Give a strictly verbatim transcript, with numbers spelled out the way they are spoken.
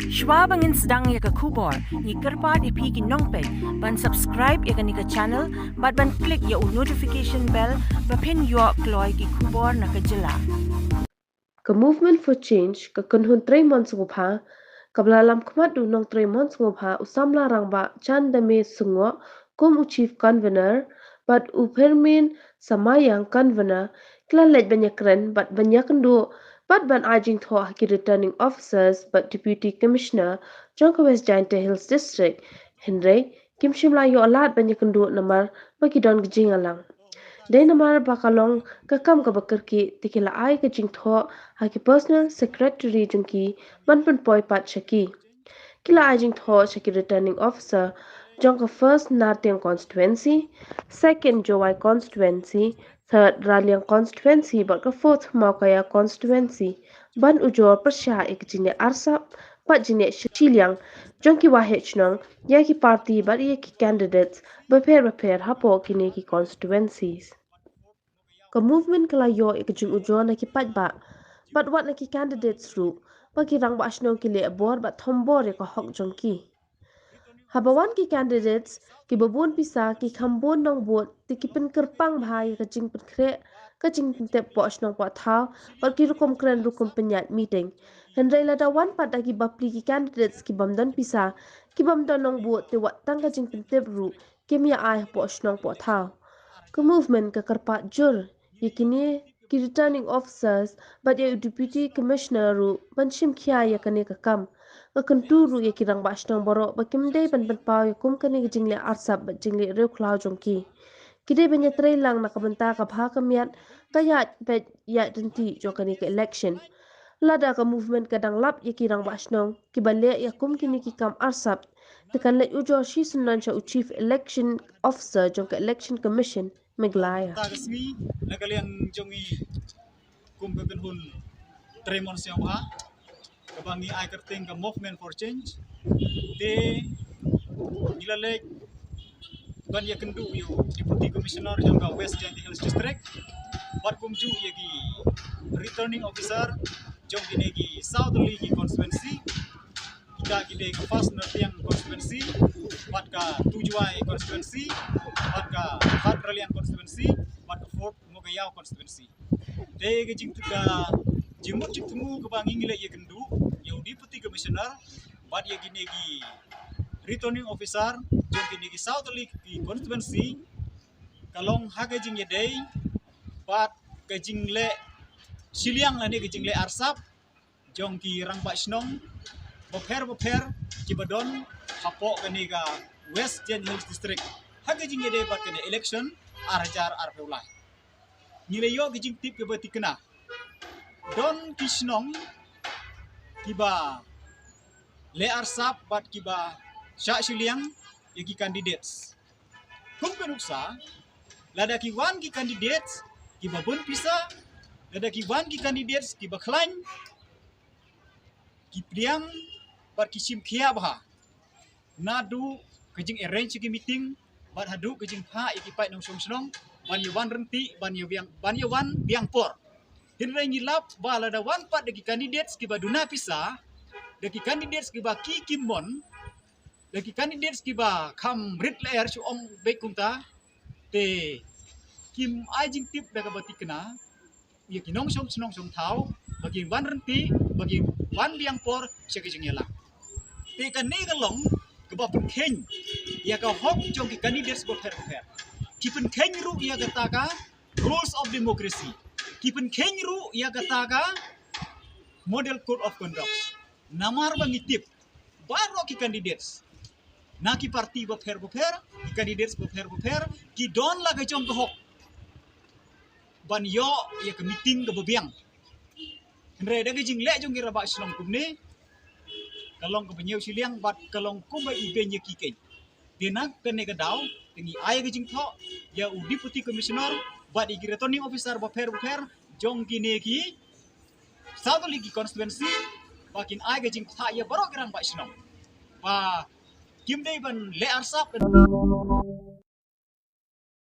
Shwa ba ngin sdang ïa ka khubor, ngi kyrpad ïa phi ki nongpeit ban subscribe ïa kane ka channel bad ban click ïa u notification bell ba phin ïoh kloi ki khubor na ka jylla. Ka Movement for Change ka kynhun trei mon sngewbha, kaba la lam khmat da u nongtrei mon sngewbha u samla rangbah Chandame Sungoh kum u chief convener bad u Phermin Samayang convener, ki la leit ban ïakren bad ban ïakynduh bad ban ai jingthoh ha ki returning officers bad deputy commissioner jong ka West Jaintia Hills District. Hynrei kim shym la ïoh lad ban ïakynduh namar ba ki don ka jingïalang. Dei namar ba ka long ka kam kaba kyrkieh, te ki la ai ka jingthoh ha ki personal secretary jong ki ban pynpoi pat sha ki. Ki la ai jingthoh sha ki returning officer jong ka First Nartiang Constituency, Second Jowai Constituency, Third Raliang Constituency bad ka Fourth Mawkaiaw Constituency ban ujor pyrshah ïa ka jingleh arsap bad jingleh shiliang jong ki waheh shnong ïa ki party bad ïa ki candidates bapher bapher hapoh kine ki constituencies. Ka movement ka la ïoh ïa ka jingujor na ki paidbah bad wat na ki candidates ruh ba ki rangbah shnong ki leh bor bad thombor ïa ka hok jong ki. Haba wan ki candidates kiba bun pisa, ki kham bun nongbud, te ki pynkyrpang bha ïa ka jingpynkhreh ka jingpyntip poh shnong poh thaw bad ki rukom kren rukom pynïaid meeting. Hynrei lada wan pat da ki bapli ki candidates ki bym don pisa, ki bym don nongbud, te wat tang ka jingpyntip ruh kim ïa ai hapoh shnong poh thaw. Ka movement ka kyrpad jur ïa kine ki returning officers bad ïa u deputy commissioner ruh ban shim khia ïa kane ka kam. Ka kyntu ruh ïa ki rangbah shnong baroh ba kim dei ban pynpaw ïa kum kane ka jingleh arsap bad jingleh riewkhlaw jong ki. Ki dei ban ïatrei lang na ka bynta ka bha ka miat, ka ïaid peit ïaid ryntih jong kane ka election. Lada ka movement ka dang lap ïa ki rangbah shnong kiba leh ïa kum kine ki kam arsap, te kan leit ujor shisyndon sha u chief election officer jong ka Election Commission Meghalaya. Ta ka sngi na ka liang jong ngi kum ka kynhun trei mon sngewbha kaba ngi ai kyrteng ka Movement for Change, te ngi la leit ban ïakynduh ïa u Deputy Commissioner jong ka West Jaintia Hills District bad kumjuh ïa ki returning officer jong kine ki saw tylli ki constituency. Kita ki dei ka First Nartiang Constituency, bad ka Two Jowai Constituency, bad ka Third Raliang Constituency, bad ka Fourth Mawkaiaw Constituency. Te ka jingtuka jingmut jingthmu kaba ngi ngi leit ïakynduh ïa u Deputy Commissioner bad ïa kine ki returning officer jong kine ki saw tylli ki constituency ka long ha ka jingïadei bad ka jingleh shiliang lane ka jingleh arsap jong ki rangbah shnong bapher bapher kiba don hapoh kane ka West Jaintia Hills District ha ka jingïadei bad kane election ar hajar arphew lai. Ngi la ïoh ki jingtip kiba thikna, don ki shnong kiba leh arsap bad kiba shah shiliang ïa ki candidates. Kum ka nuksa, lada ki wan ki candidates kiba bun pisa, lada ki wan ki candidates kiba khlaiñ, ki pdiang bad ki shim khia bha naduh ka jingarrange ïa ki meeting bad haduh ka jingphah ïa ki paid nongshong shnong ban ïa wan ryntih, ban ïa biang, ban ïa wan biang por. Hynrei ngi lap ba lada wan pat da ki candidates kiba duna pisa, da ki candidates kiba ki kim mon, da ki candidates kiba kham rit lyer, shu ong beit kumta, te kim ai jingtip da kaba thikna ïa ki nongshong shnong shong thaw ba ki wan ryntih, ba ki wan biang por sha ki jingïalang. Te kane ka long kaba pynkheiñ ïa ka hok jong ki candidates bapher bapher. Ki pynkheiñ ruh ïa kata ka rules of democracy. Ki pynkheiñ ruh ïa kata ka model code of conduct. Namar ba ngi tip baroh ki candidates na ki party bapher bapher, ki candidates bapher bapher, ki don la ka jong ka hok ban ïoh ïa ka meeting kaba biang. Hynrei da ka jingleh jong ki rangbah shnong kumne, ka long kaba ñiew shiliang bad ka long kumba ibeiñ ïa ki keiñ. Te na kane ka daw te ngi ai ka jingthoh ïa u Deputy Commissioner bad ïa ki returning officer bapher bapher jong kine ki saw tylli ki constituency ba kin ai ka jingthoh ïa baroh ki rangbah shnong ba kim dei ban leh arsap.